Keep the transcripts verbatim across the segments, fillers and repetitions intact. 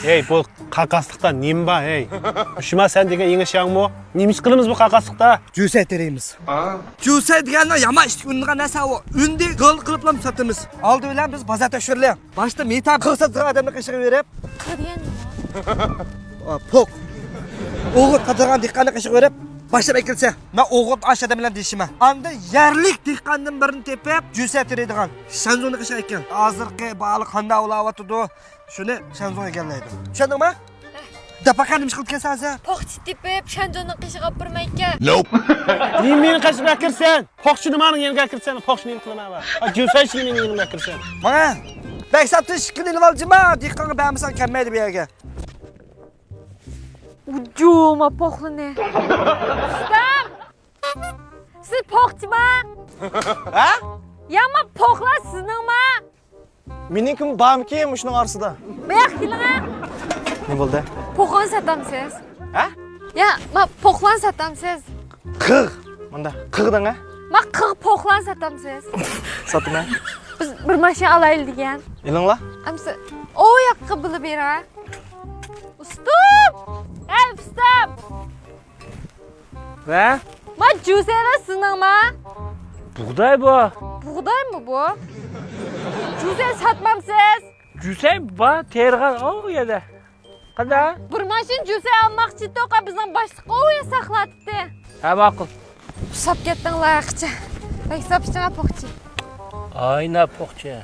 ھەي، بۇ قاقاسلىقتا نېمە بار، ھەي؟ شۇما سەن دېگەن يېڭىشياڭمۇ؟ نېمە ئىش قىلىمىز بۇ قاقاسلىقتا؟ جۈسەي تېرىيمىز. جۈسەي دېگەننىڭ يامان ئىشتىكى ئۈنىدىغان نەرسە ئۇ. ئۈندى غىل قىلىپلا ساتىمىز. ئالدى بىلەن بىز بازار تەكشۈرلى. باشتا مېتا قىغ ساتىدىغان ئادەمنى قېشىغا بېرىپ. قىغ دېگەن نېمە؟ ئا، پوق. ئوغۇت قاتىدىغان دېھقاننى قېشىغا بېرىپ، باشلاپ ئەكەلسە، مەن ئوغۇت ئاش ئادەم بىلەن دېيىشىمەن. ئاندىن يەرلىك دېھقاندىن بىرنى تېپىپ، جۈسەي تېرىيدىغان شەنزۇنى قېشىغا ئەكەل. ھازىرقى باھالىق قانداق ئۇلاۋاتىدۇ، شۇنى شەنزۇ ئىگىلەيدۇ. چۈشەندىڭمۇ؟ دەپەقە نېمە ئىش قىلىدىكەنسەن ھازىر؟ پوقچى تېپىپ، شەنزۇنىڭ قېشىغا ئاپىرىمەنكەن. نېمە مېنىڭ قېشىمغا ئەكىرىسەن؟ پوقچىنى مانىڭ يېنىغا ئەكىرسەن، پوقچىنى نېمە قىلىمەن مەن؟ ھە، جۈسەيچىنى مېنىڭ يېنىمغا ئەكىرسەن. ماڭا بەك ساپتىن ئىككىنى ئېلىۋالجىما، دېھقانغا بەرمىسەڭ كەلمەيدۇ بۇ يەرگە. ئۇجۇما پوقلىنى. ئۇستام! سىز پوقچىما؟ ھە؟ يامان پوقلار سىزنىڭما؟ مېنىڭكىمۇ بارمىكىن مۇشۇنىڭ ئارىسىدا؟ بۇياققا كېلىڭە. نېمە بولدى؟ پوقلارنى ساتامسىز؟ ھە؟ يا، ما پوقلارنى ساتامسىز؟ قىغ! مۇندا قىغ دەڭە. ما قىغ پوقلارنى ساتامسىز؟ ساتىمەن. بىز بىر ماشىنا ئالايلى دېگەن. ئېلىڭلار. ئەمسە ئۇ ياققا بىللە بېرىڭە. ئۇستام! ھەي، ئۇستام! ۋە؟ ما جۈسەيلەر سىزنىڭما؟ بۇغداي بۇ. بۇغدايمۇ بۇ؟ جۈسەي ساتمامسىز؟ جۈسەي بار، تېرىغان ئاۋۇ يەردە. قانداق؟ بىر ماشىنا جۈسەي ئالماقچى ئىدۇق، بىزنىڭ باشلىق ئۇ يەردە ساقلاۋاتىدۇ. ھە، ماقۇل. ساپ كەتتىڭلار ئاخچا. بەك ساپ ئىچىڭە پوقچى. ئاينا پوقچى.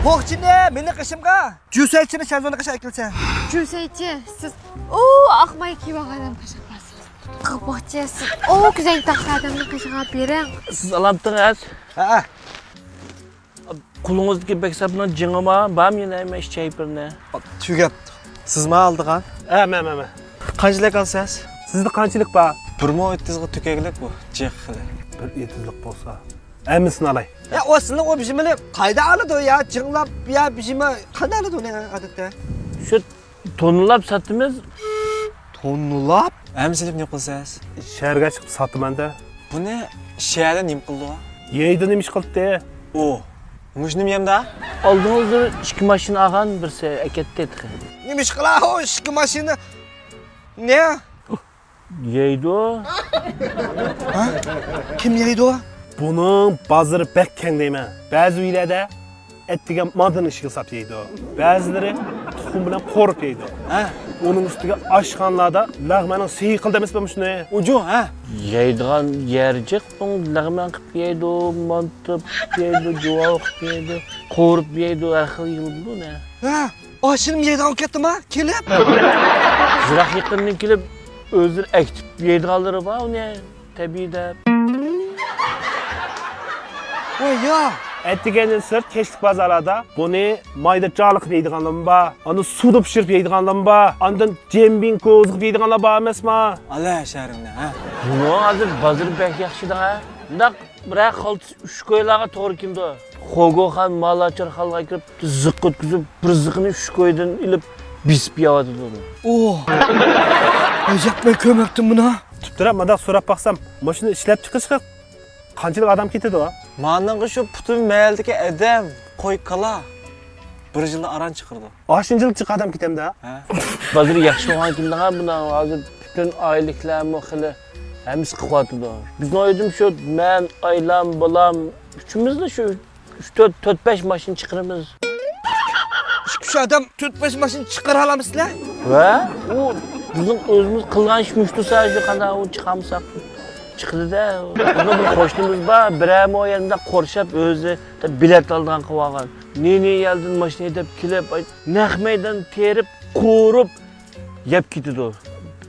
پوقچىنى مېنىڭ قېشىمغا، جۈسەيچىنى شەنزۇنىڭ قېشىغا ئەكەلسە. جۈسەيچى، سىز ئۇ ئاقماي كىيىۋالغان ئادەم قېشىغا بارسىڭىز. قىغ پوقچى، سىز ئۇ كۆزەڭگە تاقىغان ئادەمنىڭ قېشىغا بېرىڭ. سىز ئالامتىڭىز؟ ھەئە. قولىڭىزدىكى بەك ساپنىڭ جىڭى بار، بارمۇ يەنە ھەممە ئىش چايپىرنى؟ تۈگەپتۇ. سىزما ئالىدىغان؟ ھە، مەن، مەن، مەن. قانچىلىك ئالىسىز؟ سىزدە قانچىلىك بار؟ بىر مىڭ ئوتتۇزغا تۈگەكلىك بۇ، جىق خېلى. بىر ئېتىزلىق بولسا، ھەممىسىنى ئالاي. يا، ئۇ سىلىنىڭ ئۇ بىژىمىنى قايدا ئالىدۇ يا؟ جىڭلاپ يا بىژىمى قانداق ئالىدۇ ئۇنى ئادەتتە؟ شۇ توننىلاپ ساتىمىز. توننىلاپ؟ ھەممىسىنى نېمە قىلىسىز؟ شەھەرگە چىقىپ ساتىمەن-دە. بۇنى شەھەردە نېمە قىلىدۇ؟ يەيدۇ، نېمە ئىش قىلدى؟ ئۇ، مۇشۇنىمۇ يەمدا؟ ئالدىڭىزدا ئىككى ماشىنا ئالغان بىرسى ئەكەتتى تېخى. نېمە ئىش قىلا ئۇ ئىككى ماشىنا؟ نە؟ يەيدۇ. ھە؟ كىم يەيدۇ؟ بۇنىڭ بازىرى بەك كەڭ دەيمەن. بەزى ئۆيلەردە ئەتىگەن مانتىنى ئىچىگە ساپ يەيدۇ. بەزىلىرى تۇخۇم بىلەن قورۇپ يەيدۇ. ھە؟ ئۇنىڭ ئۈستىگە ئاشخانىلاردا لەغمەننىڭ سېيى قىلدى ئەمەسمۇ مۇشۇنى؟ ئۇجۇ، ھە؟ يەيدىغان يەر جىق، لەغمەن قىلىپ يەيدۇ، مانتا قىلىپ يەيدۇ، جۇۋاۋ قىلىپ يەيدۇ، قورۇپ يەيدۇ، ھەر خىل يېمەكلىك بۇ نە؟ ھە؟ ئاشۇنىمۇ يەيدىغان بولۇپ كەتتىما كېلىپ؟ يىراق يېقىندىن كېلىپ ئۆزلىرى ئەكېتىپ يەيدىغانلىرى بار ئۇنى، تەبىئىي دەپ. ۋاي يا! ئەتىگەندىن سىرت كەچلىك بازارلاردا بۇنى مايدا چالا قىلىپ يەيدىغانلارمۇ بار، ئاندىن سۇدا پىشۇرۇپ يەيدىغانلارمۇ بار، ئاندىن جيەنبىڭ كوزا قىلىپ يەيدىغانلار بار ئەمەسما؟ ئالە شەھىرىڭنى، ھە؟ بۇنىڭ ھازىر بازىرى بەك ياخشى دەڭە. مۇنداق بىرەر خالتىس ئۈچ كويلارغا توغرا كېلىدۇ. خوگوخان مالاچور خانلىقىغا كىرىپ، زىق ئۆتكۈزۈپ، بىر زىقىنى ئۈچ كويدىن ئېلىپ، بېسىپ يەۋاتىدۇ. ئوھ! ئەجەب، مەن كۆرمەپتىم بۇنى. تۈپتىرەپ مۇنداق سوراپ باقسام، مۇشۇنى ئىشلەپ چىقىشقا قانچىلىك ئادەم كېتىدۇ؟ مانىڭغا شۇ پۈتۈن مەھەللىدىكى ئادەم، قوي-كالا بىر يىلدا ئاران چىقىرىدۇ. ئاشۇنچىلىك جىق ئادەم كېتەمدۇ؟ ھە. بازىرى ياخشى بولغان كۈندە بۇنىڭ ھازىر پۈتۈن ئائىلىلىكلەرمۇ خېلى ھەممىسى قىلىۋاتىدۇ. بىزنىڭ ئۆيدىمۇ شۇ مەن، ئايلام، بالام، ئۈچىمىزلا شۇ ئۈچ، تۆت، تۆت، بەش ماشىنا چىقىرىمىز. ئىككى، ئۈچ ئادەم تۆت، بەش ماشىنا چىقىرالامسىلەر؟ ۋە ئۇ بىزنىڭ ئۆزىمىز قىلغان ئىش مۇشۇ تۇرسا، شۇ قانداق ئۇ چىقارمىساق چىقىدۇ-دە. بىزنىڭ بىر قوشنىمىز بار، بىرەر مو يەردە قورشاپ ئۆزى بېلەت ئالىدىغان قىلىۋالغان. نى-نى يەردىن ماشىنا ھەيدەپ كېلىپ، نەق مەيدان تېرىپ، قورۇپ، يەپ كېتىدۇ.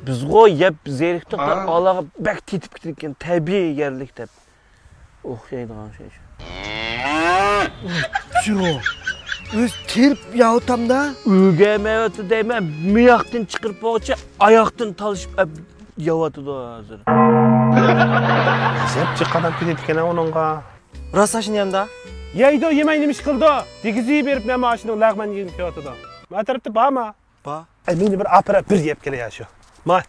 بىزغۇ يەپ زېرىكتۇق، ئا. ئالاغا بەك تېتىپ كېتىدىكەن، تەبىئىي يەرلىك دەپ. ئوخشايدىغان ئوخشايدۇ. يوق. ئۆزى تېرىپ يەۋاتامدا. ئۆگەنمەيۋاتىدۇ دەيمەن، مىياقتىن چىقىرىپ بولغۇچە ئاياقتىن تالىشىپ ئەپ يەۋاتىدۇ ھازىر. ئەجەب جىق ئادەم كېتىدىكەن ئۇنىڭغا. راست ئاشۇنى يەمدا؟ يەيدۇ، يېمەي نېمە ئىش قىلىدۇ؟ دېگۈزى بېرىپ مەن ماشىنىنىڭ لەغمەن يېگۈم كېلىۋاتىدۇ. ما تەرەپتە بارما؟ بار. ئەي، مېنى بىر ئاپىرە، بىر يەپ كېلەي يا شۇ. ما.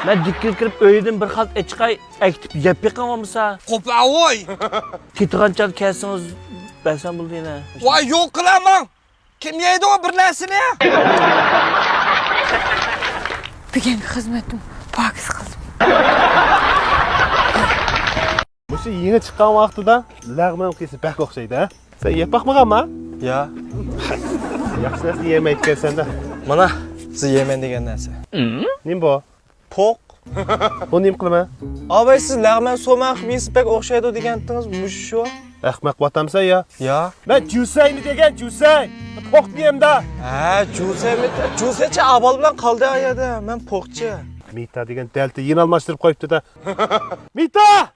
مەن دىككىگە كىرىپ ئۆيدىن بىر خالتا ئېچىقاي، ئەكېتىپ يەپ بېقىڭ بولمىسا. قوپاۋوي! كېتىدىغان چاغدا كەلسىڭىز بەرسەم بولدى يەنە. ۋاي، يوق قىلاماڭ! كىم يەيدۇ بىر نەرسىنى؟ بۈگۈنكى خىزمەتنى پاكىز قىلدىم. مۇشۇ يېڭى چىققان ۋاقتىدا لەغمەن قىيىسى بەك ئوخشايدۇ، ھە؟ سەن يەپ باقمىغانما؟ يا. ياخشى نەرسە يېمەيدىكەنسەن-دە. مانا، سىز يەيمەن دېگەن نەرسە. نېمە بۇ؟ پوق. بۇ نېمە قىلىمەن؟ ئاباي، سىز لەغمەن سومەن خىمىيىسى بەك ئوخشايدۇ دېگەنتىڭىز، مۇشۇ شۇ؟ ئەخمەق ۋاتامسەن يا؟ يا. مەن جۈسەينى دېگەن، جۈسەي. پوق دېيەمدە. ھە، جۈسەيمۇ؟ جۈسەيچە ئاۋۋال بىلەن قالدى ئا يەردە. مەن پوقچى. مىتا دېگەن دەلتە يېنى ئالماشتۇرۇپ قويۇپتۇ-دە. مىتا!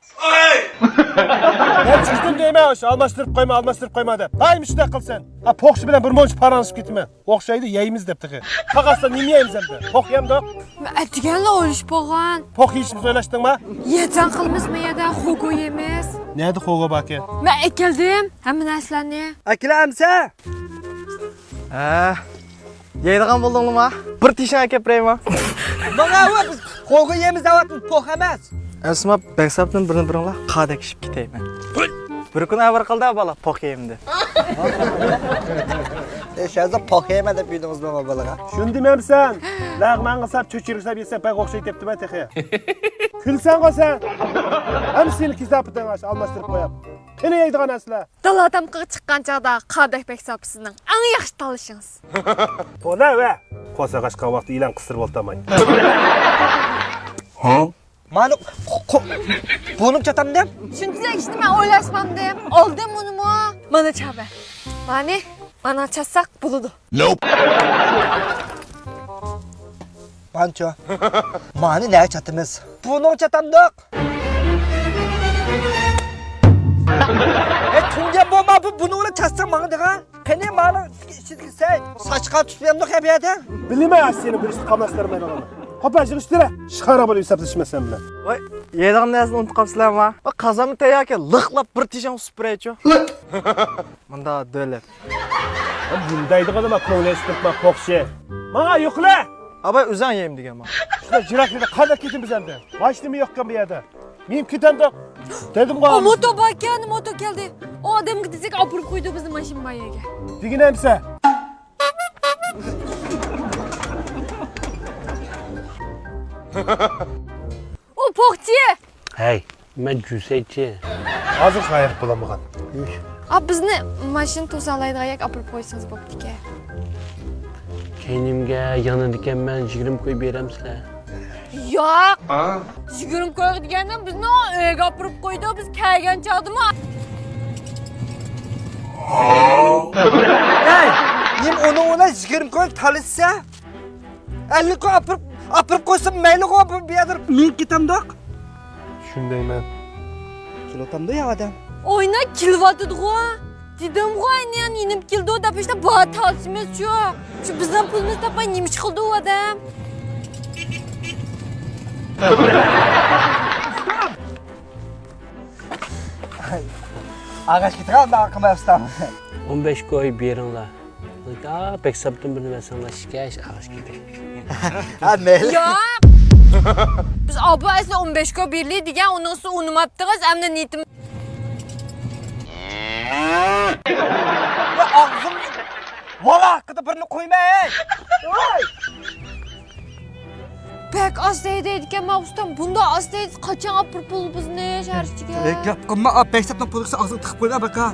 مەن چۈشتۈم دەيمەن، ئاشۇ ئالماشتۇرۇپ قويما، ئالماشتۇرۇپ قويما دەپ. ھاي، مۇشۇنداق قىلسەن. ھا، پوقچى بىلەن بىر مۇنچە پاراڭلىشىپ كېتىمەن. ئوخشايدۇ، يەيمىز دەپتىغى. قاقاستا نېمە يەيمىز ئەمدى؟ پوق يەمدۇق. ئەتىگەنلا ئويلىشىپ بولغان. پوق يېيىشىمىزنى ئويلاشتىڭما؟ يېتەڭ قىلىمىزمۇ يەردە خوگو يەيمىز. نەدە خوگو باركەن؟ مەن ئەكەلدىم ھەممە نەرسىلەرنى. ئەكىلە ئەمسە. ھە. يەيدىغان بولدۇڭلىما؟ بىر تېشەڭ ئەكەپ بېرەيما؟ ماڭا ۋە بىز خوگو يەيمىز دەۋاتىمىز، پوق ئەمەس. ئەسما بەكساپتىن بىرنى بىرىڭلار قادەك ئىشىپ كېتەيمەن. بىر كۈن ئەۋەر قىلدى بالا پوق يەيمەن دەپ. ئە، شازا پوق يەيمەن دەپ يۈردىڭىزمۇ بالىغا؟ شۇندىمەمسەن؟ لەغمەن قىلساپ، چۆچۈرە قىلساپ يېسەك بەك ئوخشايتتىمەن تېخى. كۈلسەڭغۇ سەن؟ ھەم سېنى كېساپىتىڭ ئاش، ئالماشتۇرۇپ قوياپ. قېنى يەيدىغان نەرسىلەر؟ دالا تامىقىغا چىققان چاغدا قادەك بەكساپىسىنىڭ ئەڭ ياخشى تاللىشىڭىز. تولا ۋە قورساق ئاچقان ۋاقتى ئېلان قىستۇرۇپ ئولتۇرماي. ھا؟ مانا قو-، قو-، بۇنىمۇ چاتامدىم. شۇنچىلىك ئىشنى مەن ئويلاشمامدىم. ئالدىم ئۇنىمۇ. مانا چابە. مانى، مانا چاتساق بولىدۇ. مانچۇ. مانى نەگە چاتىمىز؟ بۇنىڭ چاتامدۇق. ئە، تۈنگە بولما بۇ، بۇنىڭ بىلەن چاتساڭ ماڭىدىغان. قېنى مانا ئىچىدىكى سەي. ساچقا تۇتۇپ يەمدۇق ھە بۇ يەردە. بىلىمەن سېنى بىر ئىشقا قاملاشتۇرمايدىغاننى. قوپا، يىغىشتىرە. ئىشخانا بولۇپ ھېسابلىشىمەن سەن بىلەن. ۋاي، يەيدىغان نەرسىنى ئۇنتۇپ قاپسىلەرما؟ بۇ قازانمۇ تەيياركەن، لىقلاپ بىر تېشەڭ سۈپۈرەيچۇ. مۇندا دۆلەت. مۇندايدىغىنىما كۆڭلى ئېچىپ تۇرۇپما قوقشى. ماڭا يوقلە! ئاباي، ئۆزۈڭ يەيمەن دېگەن ماڭا. شۇنداق جىراق يەردە قانداق كېتىمىز ئەمدى؟ ماشىنىمۇ يوقكەن بۇ يەردە. مېنىڭ كېتەمدۇق. دېدىمغۇ. ئۇ موتو باركەن، موتو كەلدى. ئۇ ئادەمگە دېسەك ئاپىرىپ قويىدۇ بىزنى ماشىنا بار يەرگە. دېگىنە ئەمسە. ئۇ پوقچى! ھەي، مەن جۈسەيچى. ھازىر قاياق بولالمىغان. ئا، بىزنى ماشىنا توسالايدىغان يەرگە ئاپىرىپ قويسىڭىز بوپتىكەن. كەينىمگە يانىدىكەنمەن، يىگىرمە كوي بېرەمسىلەر؟ ياق. ئا؟ يىگىرمە كوي دېگەندە بىزنى ئۆيگە ئاپىرىپ قويىدۇ، بىز كەلگەن چاغدىمۇ. ھەي، نېمە ئۇنىڭ بىلەن يىگىرمە كوي تالىشىسە؟ ئەللىك كوي ئاپىرىپ، ئاپىرىپ قويسا مەيلىغۇ، بۇ، بۇ يەردە مېڭىپ كېتەمدۇق. شۇندايمەن. كېلىۋاتامدۇ يا ئادەم؟ ئوينا كېلىۋاتىدىغۇ. دېدىمغۇ، ئەينى يېنىپ كېلىدۇ دەپ، ئىشتە بار تالىشىمىزچۇ. شۇ بىزنىڭ پۇلىمىزنى تاپماي نېمە ئىش قىلىدۇ ئۇ ئادەم؟ ئاغاچ كېتىدىغان ئارقىما ئۇستام. ئون بەش كوي بېرىڭلار. ھا، بەك ساپتىن بىرنى بەرسەڭلار، شىكەش ئاغاچ كېتى. ھە، مەيلى. ياق! بىز ئابا ئەسلى ئون بەش كوي بېرىلى دېگەن، ئۇنىڭ ئۈستىگە ئۇنىماپتىغىز، ئەمدى نىيىتىم. ۋە ئاغزىم، ۋالا ھەققىدە بىرنى قويما، ھەي! ۋاي! بەك ئاستا ھەيدەيدىكەن ماۋۇ ئۇستام. بۇنداق ئاستا ھەيدىسە قاچان ئاپىرىپ بولىدۇ بىزنى شەھەر ئىچىگە؟ ئەي، گەپ قىلما، ئا، بەك سەپنىڭ پولىسى ئاغزىڭغا تىقىپ قويما، باكا.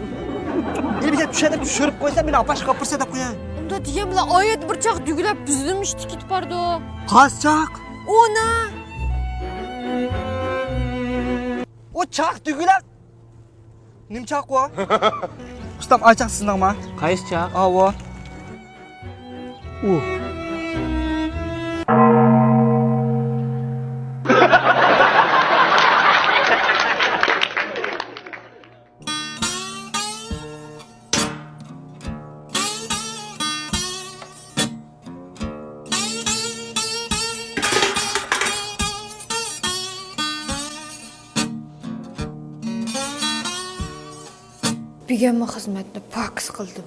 ئەمدى بىزنى چۈشەردە چۈشۈرۈپ قويسا، مېنى ئاپاش قاپىرسا دەپ قوياي. ئۇنداق دېگەن بىلەن ئايەت بىر چاق دۈگىلەپ بىزنىمۇ ئىشتە كېتىپ بارىدۇ. قايسى چاق؟ ئۇنا. ئۇ چاق دۈگىلەپ نېمە چاق ئۇ؟ ئۇستام، ئاچاق سىزنىڭما؟ قايسى چاق؟ ئاۋۇ. ئۇ. بۈگۈنمۇ خىزمەتنى پاكىز قىلدىم.